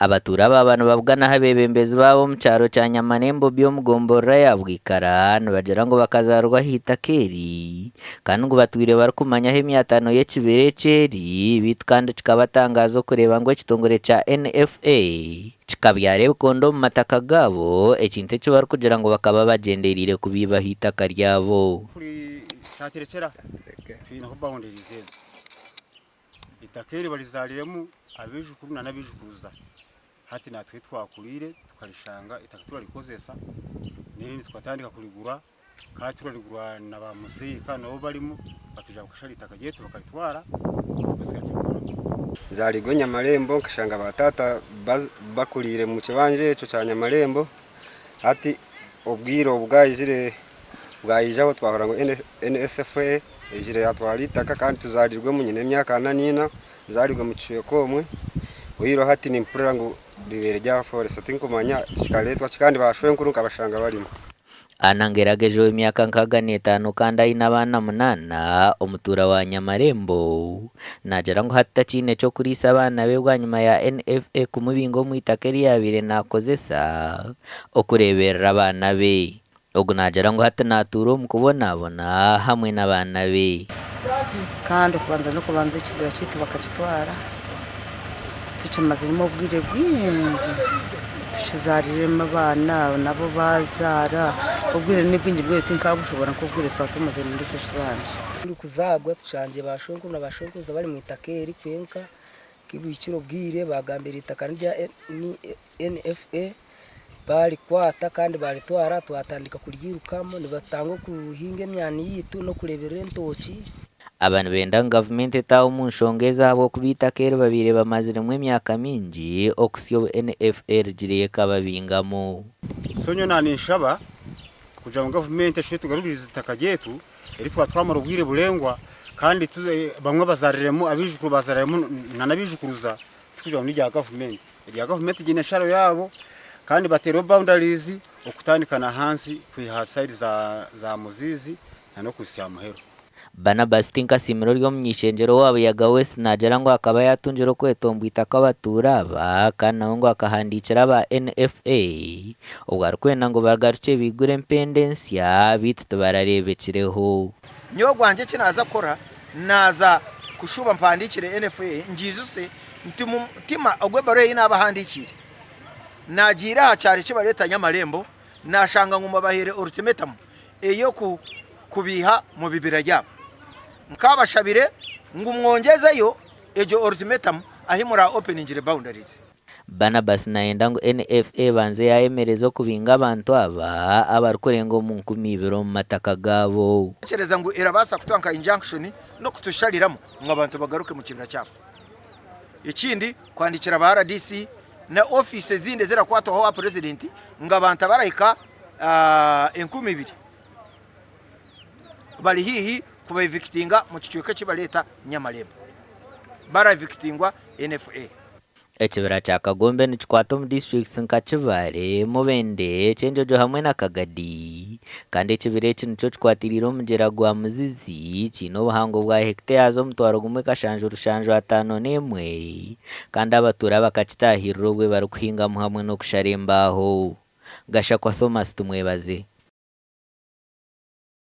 Abatuura aba nibabuganaho abeebembezi baabo omu kyaro kya Nyamarembo omu gomborora ya Bwikara nibagira ngu bakazaarwa aha itaka eri kandi ngu batwire barikumanya ahu emyatano y'ekibira eki eri beitu kandi kikabatangaaza okureeba ngu ekitongore kya NFA kikabyara ebikondo omu mataka gaabo ekintu eki barikugira ngu bakaba bagyendereire kubiibaho eitaka ryabo. Kyaterekyera twineho boundaries ezo. Eitaka eri barizaariremu abaijukuru nana abaijukuruza. Hati natwe ahu twakuriire tukarishanga eitaka turarikozesa n'erindi tukatandika kurigura kandi turarigura na ba muzeeyi kandi nabo barimu bakaija bakashara eitaka ryaitu bakaritwara tukasigara turikubonabona. Nzarirwe Nyamarembo nkashanga ba taata bakuriire omu kibanja ekyo kya Nyamarembo hati obwire obu bwaizire bwaijaho twahurira ngu NSFA eizire yatwara eitaka kandi tuzarirwemu nyine emyaka ana n'eina nzarirwe omu kicweka omwe oihireho hati nimpurira ngu ribaire rya forest tinkumanya kikaretwa ki kandi ba shwenkuru nkabashanga barimu. Anna Ngerageje ow'emyaka 65 kandi aine abaana munaana, omutuura wa Nyamarembo, naagira ngu hati takiine ky'okuriisa abaana be bwanyima ya NFA kumubinga omu itaka eri yaabaire naakozesa okureeberera abaana be. Ogu naagira ngu hati naatuura omu kubonabona hamwe n'abaana be. Kandi okubanza n'okubanza ekibira kyaitu bakakitwara tukimaziremu obwire bwingi tukizariremu abaana nabo bazaara obwire nibwingi mbwenu tinkabushobora nk'obwire twaba tumazire omuri ekyo kibanja. Turikuzaarwa tushangire ba shwenkuru na ba shwenkuruza bari omu itaka eri kwonka kubuhikire obwire bagambire eitaka nirya NFA baarikwata kandi baaritwara twatandika kuryirukamu nibatutanga okuhinga emyani yaitu n'okureeberera entookye. Aba nibenda ngu gavumenti etaahe omu nshonga ezi ahabw'okuba eitaka eri babaire bamaziremu emyaka mingi okuhitsya obu NFA erigireyo ekababingamu. So nyowe naninshaba kugira ngu gavumenti eshube etugaruririze eitaka ryaitu eri twaba twamara obwire buraingwa kandi bamwe bazariremu abaijukuru bazariremu nana abaijukuruza tikugira ngu nerya gavumenti. Erya gavumenti ryine ensharo yaabo kandi bateereho boundaries okutandika na hansi kwiha aha side za Muzizi n'okuhitsya aha muheru. Barnabas Tinkasiimire ori omuny'eishengyero owa Buyaga West naagira ngu akaba yaatungire okwetombwita kw'abatuura aba kandi nawe ngu akahandiikira aba NFA obwo arikwenda ngu bagarukye baigure empenda ensya beitu tibarareebekireho. Nyowe ogwangye eki naaza kukora, naaza kushuba mpandiikire NFA ngiijuse nti mumutima ogw'ebaruha ei naabahandiikiire, naagiire aha kyaro eki bareeta Nyamarembo, naashanga ngu mbabahaire ultimatum ey'okubaiha mu bibira byabo. Nkaabashabire ngu mwongyezeyo egyo ultimatum ahi muraa openingire boundaries. Barnabas nayenda ngu NFA ebanze yayemereza okubinga abantu aba abarikurenga omu 2000 omu mataka gaabo. Tekyereza ngu erabaasa kutuha nka injunction n'okutushariramu ngu abantu bagaruke mu kibira kyabo. Ekindi kuhandiikira ba rdc na ofiisi ezindi ezirakwatwaho owa purezidenti ngu abantu abarahika 2000 bari haihi kuba evikitinga mu kicweka eki bareeta Nyamarembo. Bara evikitingwa NFA. Ekibira kya Kagombe nikikwata omu disiturikiti nka Kibaale, Mubende, Kyenjojo hamwe na Kagadi. Kandi ekibira eki nikyo kikwatiriire omugyera gwa Muzizi, kiine obuhango bwa hectares 1751 kandi abatuura bakakitaahirira obwe barikuhingamu hamwe n'okushara embaaho. Gashakwa Thomas Tumwebaze.